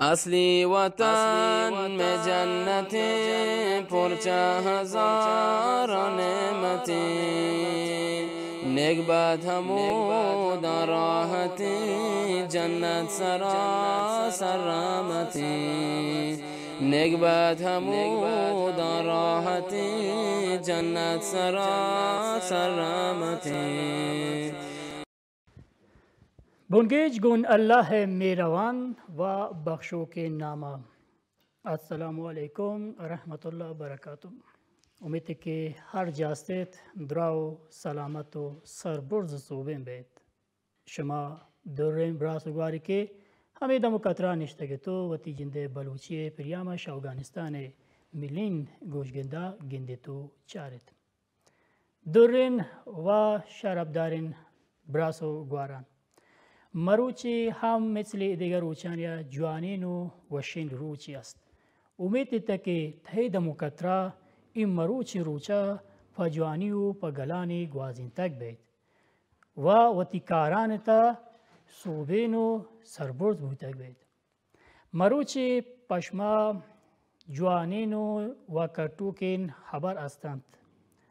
اصلی وطن مئے جنتیں، پرچہ ہزار نعمتیں۔ نگبت ہموداں راحتیں، جنت سراسر رحمتیں۔ نگبت ہموداں راحتیں، جنت سراسر رحمتیں۔ بنگیج گون اللہ ءِ مہروان و بخشوکیں ناما۔ السلام علیکم ورحمۃ اللہ وبرکاتہ۔ امیت کہ ہر جا استیت دراہ و سلامت و سربرز و سوبین بیت۔ شما درین براس و گواری کہ ہمے دم و کترا نشتگ ات و وتی جندئے بلوچی پریاما شہ اوگانستان ملین گوشگندا گندیت و چاریت۔ درین و شرپدارین براس و گواران، مروچی ہم مثل دگہ روچانیا جوانین و وشین روچی است۔ امیت ات کہ تئی دم و کترا اے مروچی روچا پہ جوانی و پہ گلانی گوازینتگ بیت و وتی کاران تہ سوبین و سربرز بوتگ بیت۔ مروچی پہ شما جوانین و کٹوکین ہبر استنت۔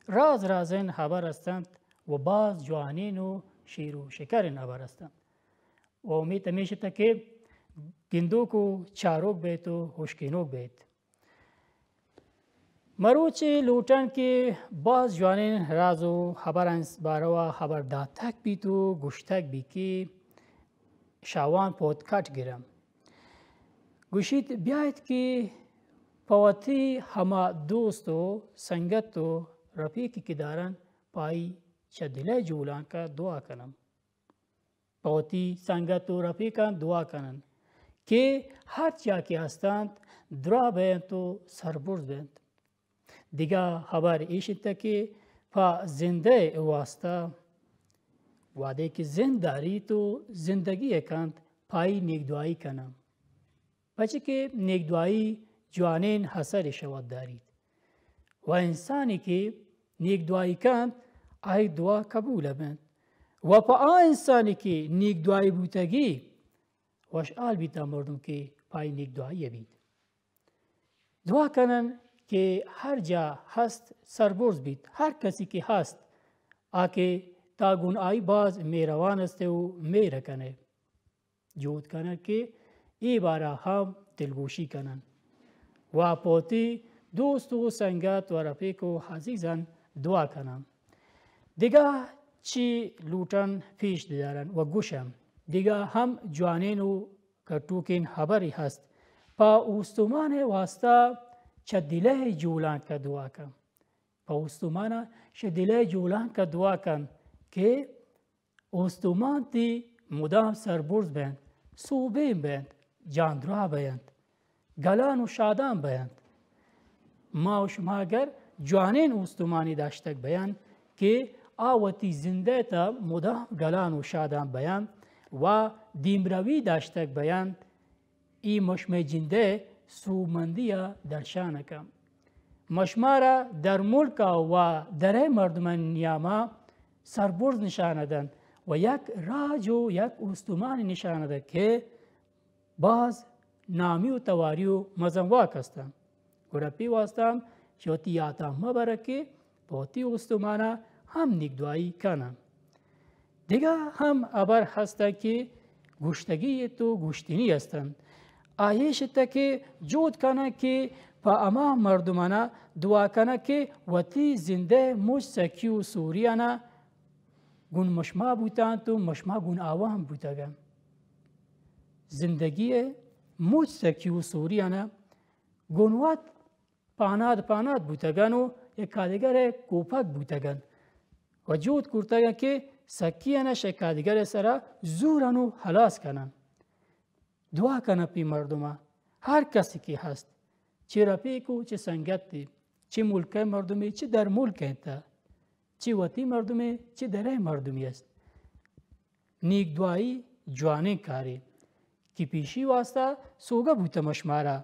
راز رازین ہبر استنت و باز جوانین و شیر و شکرین ہبر استنت۔ و امیت ہمیش ات کہ گندوک و چاروک بیت و ہشکینوک بیت۔ مروچی لوٹن کہ باز جوانین راز و ہبران باروا ہبر داتگ بیت و گوشتگ بیت کہ شاوان پودکٹ گرم۔ گوشیت بیایت کہ پہ وتی ہما دوست و سنگت و رفیقی کہ دارن پہ آئی چہ دلئے جولانکا دعا کنم۔ پہ وتی سنگت و رفیقان دعا کنن کہ ہر جا کہ ہستنت دراہ بینت و سربرز بینت۔ دگہ ہبر ایش انت کہ پہ زندئے واسطہ وہدے کہ زند داریت و زندگی کنت پہ آئی نیکدعائی کنن۔ پرچہ کہ نیکدعائی جوانین اثر شود داریت۔ و انسانی کہ نیکدعائی کنت، آئی دعا قبول بنت۔ و پہ آ انسانی کہ نیکدعائی بوتگی، وشحال بیت آ مردم کہ پہ آئی نیکدعائی بیت۔ دعا کنن کہ ہر جا ہست سربرز بیت، ہر کسی کہ ہست، آ کہ تا گون آئی باز مہروان است و مہر کنئے۔ جہد کنن کہ اے بارا ہم دلگوشی کنن و پہ وتی دوست و سنگت و رفیق و عزیزان دعا کنن۔ دگہ چی لوٹن پیش دارن و گوشن۔ دگہ ہم جوانین و کٹوکین ہبری ہست۔ پہ اوستمانئے واسطہ چہ دلئے جولانکا دعا کن۔ پہ اوستمانا چہ دلئے جولانکا دعا کن کہ اوستمان تئی مدام سربرز بینت، سوبین بینت، جاندراہ بینت، گلان و شادان بینت۔ ما و شما اگر جوانین اوستمانی داشتگ بیان کہ آ وتی زندئے تہ مدام گلان و شادان بیان و دیمروی داشتگ بیان، اے مشمئے جندئے سوبمندیا درشان کن۔ مشمارا در ملکا و درئے مردمانی نیاما سربرز نشان دنت و یک راج و یک اوستمانی نشان دنت کہ باز نامی و تواری و مزن واک ہستن۔ گڑا پی واسطہ ہم چہ وتی یاتا مبر کہ پہ وتی اوستمانا ہم نیکدعائی کنن۔ دگہ ہم ہبر ہست کہ گوشتگی ات و گوشتنی ہستن۔ آ ایش ات کہ جہد کنن کہ پہ ہما مردمانا دعا کنن کہ وتی زندئے مچ سکی و سوریانا گون مشما بوتنت و مشما گون آواں بوتگن۔ زندگیئے مچ سکی و سوریانا گون وت پاناد پاناد بوتگن و یکادگرئے کوپگ بوتگن و جہد کرتگن کہ سکیانا شہ یکادگرئے سرا زورن و ہلاس کنن۔ دعا کنن پہ مردما، ہر کسی کہ ہست، چہ رفیق و چہ سنگتے، چہ ملکئے مردمے، چہ در ملک انت، چہ وتی مردمے، چہ درئے مردمے است۔ نیکدعائی جوانیں کارے کہ پیشی واسطہ سوگہ بوتہ مشمارا۔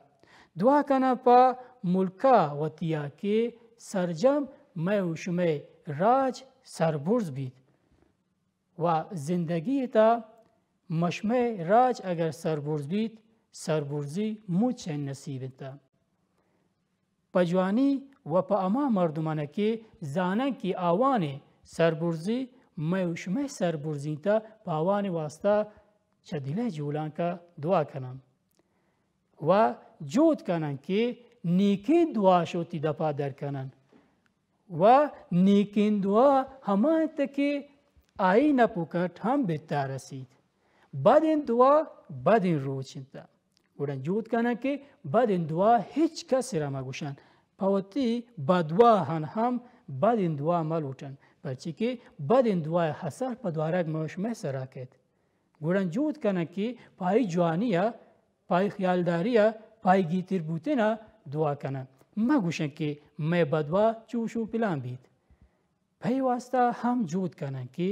دعا کناں پہ ملکا وتیا کہ سرجم مئے و شمئے راج سربرز بیت و زندگی تا مشمئے راج اگر سربرز بیت، سربرزی مچ نصیب انت۔ پہ جوانی و پہ ہما مردماں کہ زانن کہ آوانی سربرزی مئے و شمئے سربرزی انت، پہ آوانی واسطہ چہ دل ء جولانک ء دعا کنن و جہد کنن کہ نیکیں دعا شوتی دپا در کنن و نیکیں دعا ہما انت کہ آئی نپوکٹ ہم بہتر رسیت۔ بدیں دعا بدیں روچ انت۔ گڑا جہد کنن کہ بدیں دعا ہچ کس را مگوشن۔ پہ وتی بدواہان ہم بدیں دعا ملوٹن، پرچے کہ بدیں دعا اثر پہ دوارگ مئے شمئے سرا کیت۔ گڑا جہد کنن کہ پہ آئی جوانی ء، پہ آئی خیالداری ء، پہ آئی گیتر بوتن ء دعا کنن۔ مگوشن کہ مئے بدواہ چوش و پلان بیت۔ پہ اے واسطہ ہم جہد کنن کہ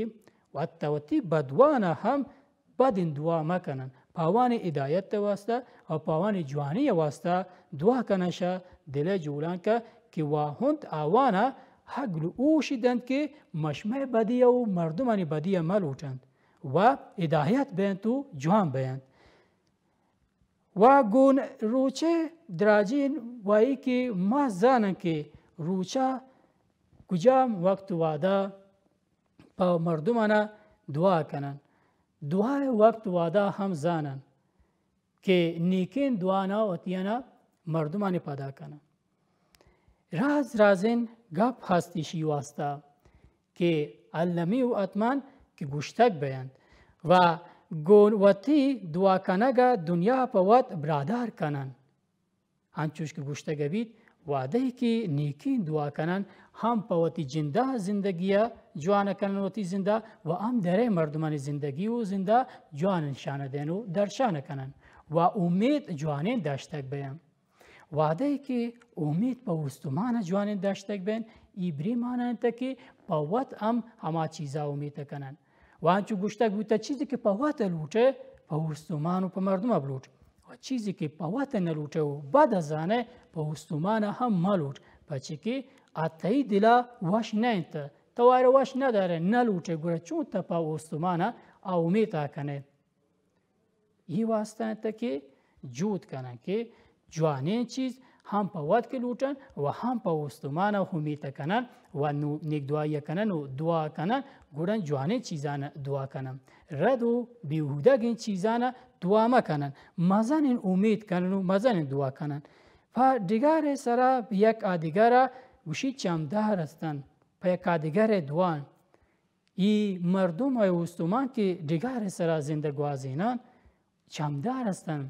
وت وتی بدواہان ء ہم بدیں دعا مکنن۔ پہ آوانی ہدایت ء واسطہ و پہ آوانی جوانی ء واسطہ دعا کنن شہ دل ء جولانک ء کہ واہند آوان ء عقل و ہوشی دنت کہ مشمئے بدی ء و مردمانی بدی ء ملوٹنت و ہدایت بینت و جوان بینت۔ و گون روچے دراجیں وئی کہ ما زانن کہ روچا کجام وقت وعدہ پہ مردمانا دعا کنن۔ دعا وقت وعدہ ہم زانن کہ نیکیں دعانا وتیانا مردمانی پدا کنن۔ راز رازیں گپ ہست ایشی واسطہ کہ المی و اتمان کہ گوشتگ بینت و گون وتی دعا کنگ ء دنیا پہ وت برادار کنن۔ انچوش کہ گوشتگ بیت، وعدہ کہ نیکیں دعا کنن، ہم پہ وتی جندا زندگی ء جوان کنن وتی زندا و ہم درے مردمانی زندگی و زندا جوان نشان دین و درشان کنن و امید جوانیں داشتگ بیان۔ وہدے کہ امیت پہ اوستمان ء جوانیں داشتگ بین، ای بری مانا انت کہ پہ وت ہم ہما چیزا امیت کنن۔ و انچو گوشتگ بوتہ، چیزے کہ پہ وت لوٹے، پہ اوستمان و پہ مردم بلوٹ۔ و چیزے کہ پہ وت نہ لوٹے و بد زانے، پہ اوستمان ہم ملوٹ۔ پچے کہ آ تئی دلا وش نہ انت، تو آئرا وش نہ دارے، نہ لوٹے، گڑا چون تہ پہ اوستمان آ امیتا کنے؟ ای واسطہ انت کہ جہد کنن کہ جوانیں چیز ہم پہ وت کہ لوٹن و ہم پہ اوستمان امیت کنن و نو-، نیک دعائی کنن و دعا کنن، گڑا جوانیں چیزان دعا کنن۔ رد و بیہودگیں چیزان دعا مکنن، مزنیں امیت کنن و مزنیں دعا کنن۔ پہ ڈگار سرا یک آدگرا گوشی چمدار ہستن، پہ یک آدگر دعا ای مردم ء اوستمان کہ ڈگار سرا زندگ گوازینان چمدار ہستن،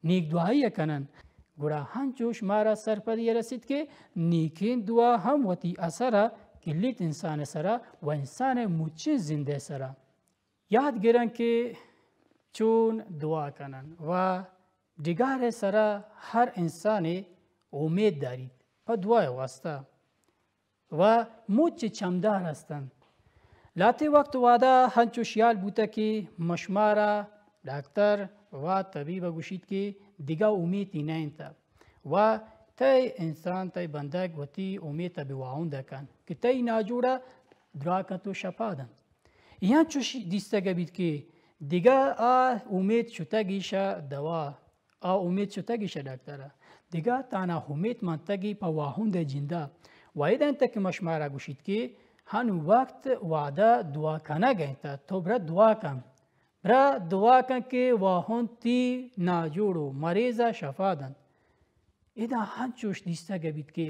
نیک دعائی کنن، گڑا ہنچوش مارا سرپدی رسیت کہ نیکیں دعا ہم وتی اثر کلیت انسان سرا و انسان مچیں زندے سرا۔ یاد گرن کہ چون دعا کنن و ڈگار سرا ہر انسانے امید داریت پہ دعای واسطہ۔ و مچ چمدار ہستن۔ لہتے وقت وہدا ہنچو شیال بوتہ کہ مشمارا ڈاکتر و طبیب گوشیت کہ دگہ امیتی نہ انت و تئی انسان، تئی بندگ وتی امیت بہ واہند کن کہ تئی ناجوڑا دراہ کنت و شفا دنت۔ ای ہنچوش دیستگ بیت کہ دگہ آ امیت شتگ ایشا دوا آ امیت شتگ ایش ڈاکتر ء۔ دگہ تانا امیت منتگی پہ واہند ء جندا۔ و ادا انت کہ مشمارا گوشیت کہ ہن وقت وعدہ دعا کنگ انت، تو برا دعا کن۔ برا دعا کن کہ واہند تی ناجوڑ و مریض ء شفا دنت۔ ادا ہنچوش دیستگ بیت کہ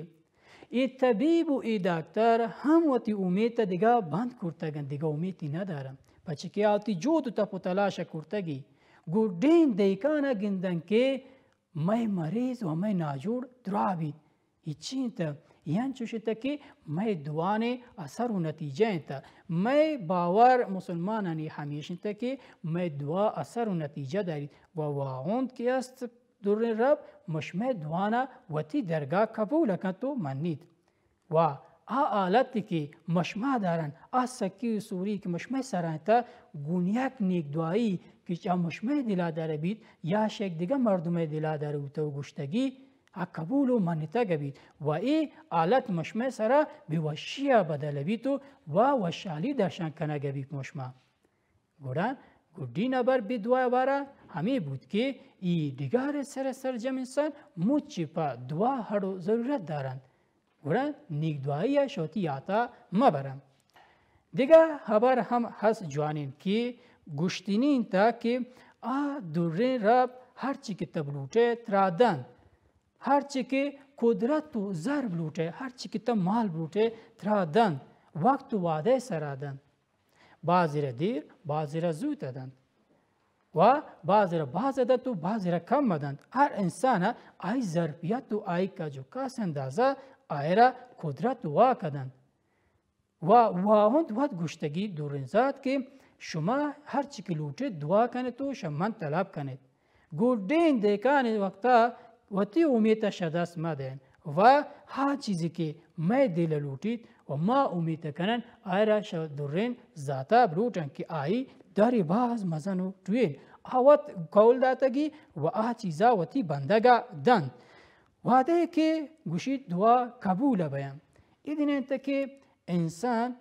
اے طبیب و اے ڈاکتر ہم وتی امیت ء دگہ بند کرتگ انت، دگہ امیتی ندارنت۔ پچے کہ آ وتی جہد و تپ و تلاش ء کرتگی۔ گڈین دہکان ء گندن کہ مئے مریض و مئے ناجوڑ دراہ بیت۔ اے چی انت؟ اے انچوش انت کہ مئے دعانے اثر و نتیجہ انت۔ مئے باور مسلمانانی ہمیش انت کہ مئے دعا اثر و نتیجہ داریت و واہند کہ است دریں رب مشمئے دعانا وتی درگاہ قبول کنت و منیت۔ و آ حالت کہ مشما دارن، آ سکی و سوری کہ مشمئے سرا انت، گون یک نیک دعائی کہ چہ مشمئے دلا در بیت یا شہ یک دگہ مردمئے دلا در بوتہ و گوشتگی، آ قبول و منتگ بیت و اے حالت مشمئے سرا بہ وشیا بدل بیت و، و وشحالی درشان کنگ بیت مشما۔ گڑا گڈین ہبر بے دعا ءِ بارہ ہمے بوت کہ اے ڈگار ءِ سر ءَ سرجم انسان مچ پہ دعا ہڑ و ضرورت دارنت، گڑا نیک دعائی ءَ شوتی یات ءَ مہ برنت۔ دگہ ہبر ہم ہست جوانین کہ گوشتنی انت کہ آ دریں رب ہرچی کہ تب لوٹے ترا دنت، ہرچی کہ قدرت و زر بلوٹے، ہرچی کہ تب مال بلوٹے ترا دنت، وقت و وعدہ ءِ سرا دنت۔ بازی را دیر، بازی را زوت دنت۔ و بازی را باز دنت و بازی را کم دنت۔ ہر انسان ءَ آئی ظرفیت و آئی کج و کاس اندازہ آئی را قدرت و واک دنت۔ و واہند وت گوشتگی دوریں ذات کہ شما ہرچی کہ لوٹیت دعا کنیت و شہ من طلب کنیت۔ گڈین دہکان وقتا وتی امیت ءَ شہ دست مہ دئین و ہا چیزے کہ مئے دل ءَ لوٹیت و ما امیت کنن، آئرا شہ درین ذاتا بلوٹن کہ آئی دری باز مزن و ٹوین۔ آ وت قول داتگی و آ چیزا وتی بندگا دنت۔ وہدے کہ گوشیت دعا قبول بیان، اے دین انت کہ انسان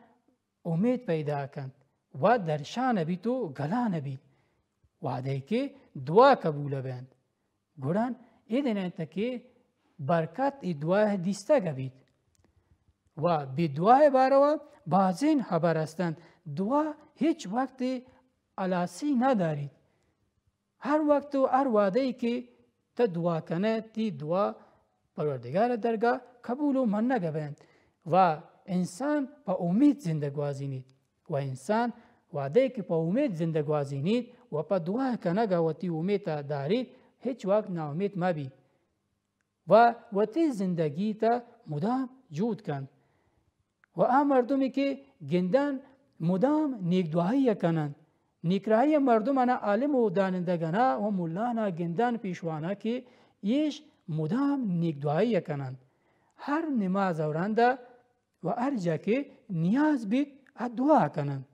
امیت پیدا کنت و درشان بیت و گلان بیت۔ وہدے کہ دعا قبول بینت، گڑا اے دین انت کہ برکت اے دعا دیستگ بیت۔ و بے دعا ءِ باروا بازین ہبر ہستنت۔ دعا ہچ وقت ہلاسی نہ داریت۔ ہر وقت و ہر وہدے کہ تہ دعا کنئے، تی دعا پروردگار ءِ درگاہ قبول و منگ بینت و انسان پہ امیت زندگ گوازینیت۔ و انسان وہدے کہ پہ امیت زندگ گوازینیت و پہ دعا کنگ ءَ وتی امیت ءَ داریت، ہچ وقت ناامیت مہ بیت و وتی زندگی تہ مدام جہد کنت۔ و آ مردمے کہ گندن مدام نیک دعائی ءَ کننت، نیکراہی ءِ مردمانا، عالم و دانندگانا و ملانا گندن، پیشوانا کہ ایش مدام نیک دعائی ءَ کننت۔ ہر نماز و رندا و ہر جا کہ نیاز بیت، آ دعا کننت۔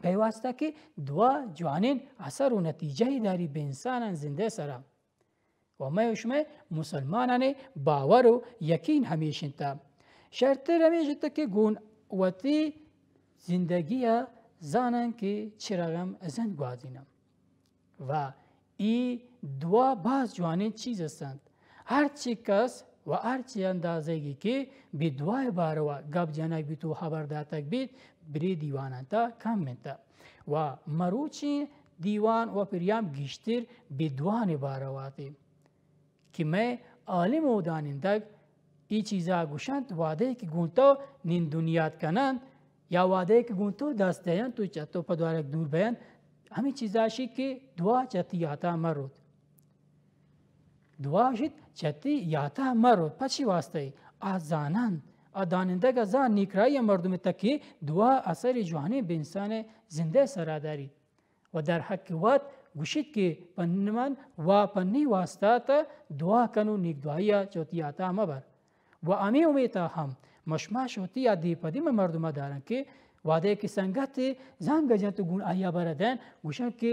پہ واسطہ کہ دعا جوانین اثر و نتیجہ ای داری بہ انسانان زندہ سرا۔ و مئے و شمئے مسلمانان باور و یقین ہمیش انت۔ شرتر ہمیش انت کہ گون وتی زندگی ءَ زانن کہ چہ رقم زند گوازینن۔ و ای دعا باز جوانین چیز استنت۔ ہرچی کس و ہرچی اندازگی کہ بے دعا ءِ باروا گپ جنگ بیت و ہبر داتگ بیت، برے دیوانان تہ کم انت۔ و مروچی دیوان و پریام گیشتر بے دعان ءِ باروا ات کہ مئے عالم و دانندگ ای چیزا گوشنت، وہدے کہ گون تو نین دنیات کننت یا وہدے کہ گون تو دست دئینت و چہ تو پہ دوارگ دور بینت، ہمے چیزا شی کہ دعا چہ تی یاتا مہ روت۔ دعا شیت چہ تی یاتا مہ روت۔ پہ چی واسطہ؟ آ زاننت، آ دانندگ ءَ زان، نیکراہی ءِ مردم تہ کہ دعا اثر جوانین بہ انسان ءِ زندہ سرا داریت۔ و در حق وت گوشیت کہ پہ من و پہ نی واسطہ تہ دعا کن و نیک دعائی ءَ چہ وتی یاتا مہ بر۔ و ہمے امیتا ہم مشما شہ وتی یا دے پہ دیم مردما دارن کہ وہدے کہ سنگتے زنگ جنت و گون آئی ہبر دین، گوشن کہ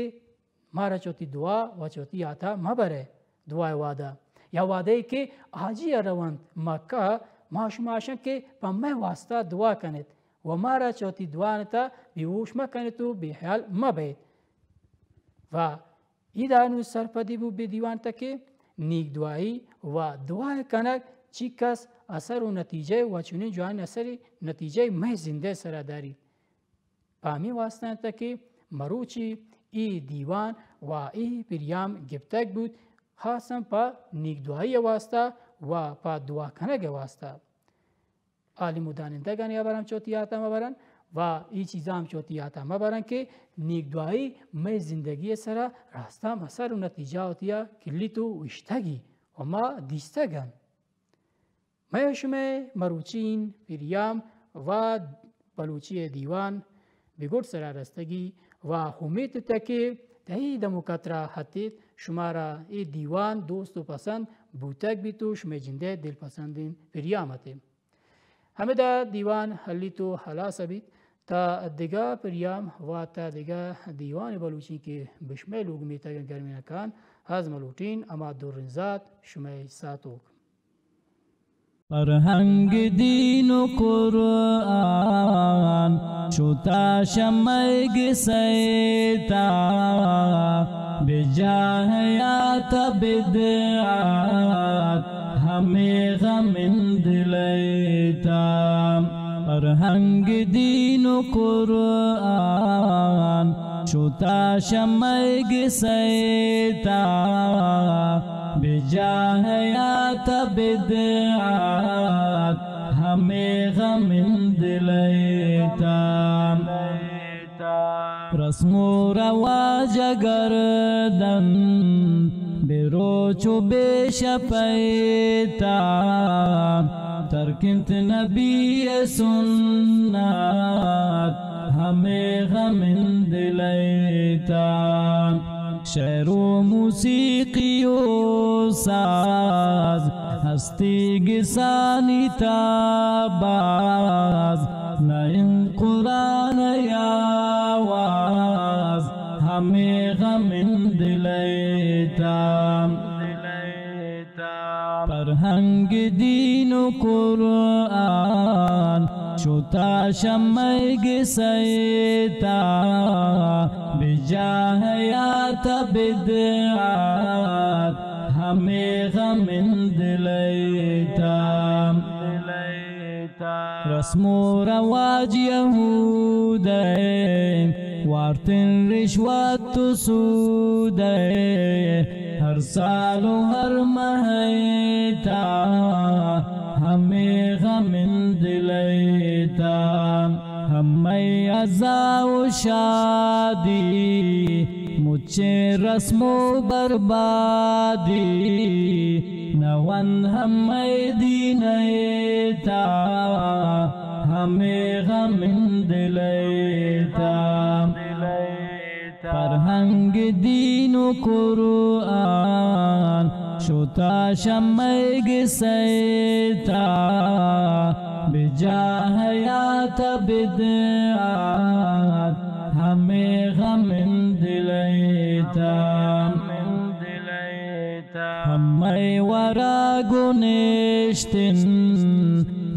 مارا چہ وتی دعا و چہ وتی یاتا مہ برے، دعا ءِ وہدا۔ یا وہدے کہ حاجی ءَ رونت مکہ، ما شما اشن کہ پہ مئے واسطہ دعا کنیت و مارا چہ وتی دعا تہ بے ہوش مہ کنیت و بے حیال مہ بیت۔ و ای دانو سرپدی بو بے دیوان تہ کہ نیک دعائی و دعا کنگ چی کس اثر و نتیجہ و چنین جوان اثر نتیجہ مئے زندہ سرا داریت۔ پہ ہمے واسطہ انت کہ مروچی اے دیوان و اے پریام گپتگ بوت، خاصاً پہ نیک دعائی ءِ واسطہ و پہ دعا کنگ ءِ واسطہ۔ عالم و دانندگانی ہبر ہم چہ وتی یاتا مہ برن و اے چیزاں ہم چہ وتی یاتا مہ برن کہ نیک دعائی مئے زندگی ءِ سرا راستاں اثر و نتیجہ وتیا کلیت و اوشتگی و ما دیستگ انت۔ مئے و شمئے مروچین پریام و بلوچی ءِ دیوان بہ گڈ سرا رستگی و امیت تہ کہ تئی دم و کترا ہتیت، شمارا اے دیوان دوست و پسند بوتگ بیت و شمئے جندئے دلپسندین پریام اتیں۔ ہمدا دیوان ہلیت و ہلاس بیت، تا دگہ پریام و تا دگہ دیوان بلوچی کہ بہ شمئے لوگ میتگ گرمینکان ہزم لوٹین، ہما درنزات شمئے ساتوک۔ فرهنگ، دین و قرآن شتا شمئے گسئے تا، بجاہ حیات بدعات ہمے غم دلئے تا۔ فرهنگ، دین و قرآن شتا شمئے گسئے تا، بجاہ حیات بدعات ہمے غم دلئے تا۔ رسم و رواج گردن بہ روچ و بہ شپئے تا، ترک انت نبی سنت ہمے غم دلئے تا۔ شعر و موسیقی و ساز ہستی گسانی تا باز، نہ انت قرآن ءِ آواز ہمے غم دلئے تا۔ فرهنگ، دین و قرآن شتا شمئے گسئے تا، بجاہ حیات بدعات ہمے غم دلئے تا۔ رسم و رواج یہودئے، وارتن رشوت و سودئے، ہر سال و ہر مہئے تا ہمے غم دلئے تا۔ ہمئے عزا و شادی مچیں رسم و بربادی، نہ انت ہمئے دینئے تا ہمے غم دلئے تا۔ فرهنگ، دین و قرآن شتا شمئے گسئے تا، بجاہ حیات بدعات ہمے غم دلئے تا۔ ہمئے ورگ و نشتن،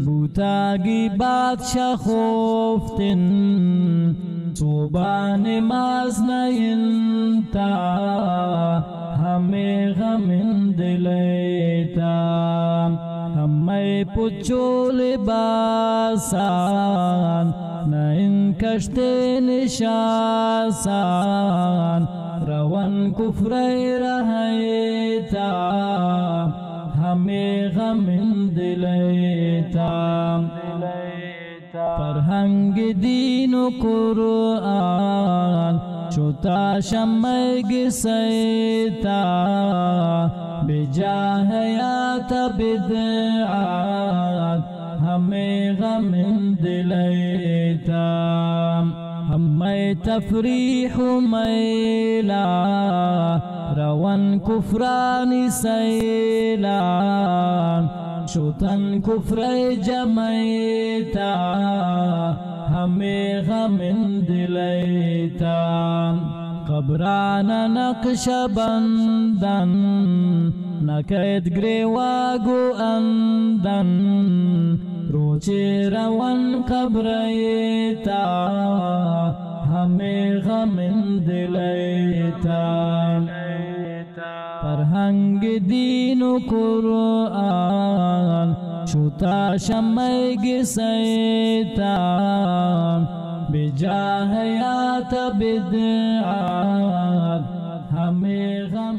بوتگی بادشاہ خفتن، صبح نماز نہ انت تا ہمے غم دلئے تا۔ ہمئے پچ و لباسان نہ انت کشتیں نشاسان، روان کفرئے رہئے تا ہمے غم دلئے تا۔ فرهنگ، دین و قرآن شتا شمئے گسئے تا، بجاہ حیات بدعات ہمے غم دلئے تا۔ ہمئے تفریح و میلا، روان کفرانی سیلا، شتن کفرئے جمعئے تا ہمے غم دلئے تا۔ قبران نقش بندن، نہ کئیت گریواگ و اندن، روچے روان قبرئے تا ہمے غم دلئے تا۔ فرهنگ، دین و قرآن شتا شمئے گسئے تا، بجاہ حیات بدعات ہمے غم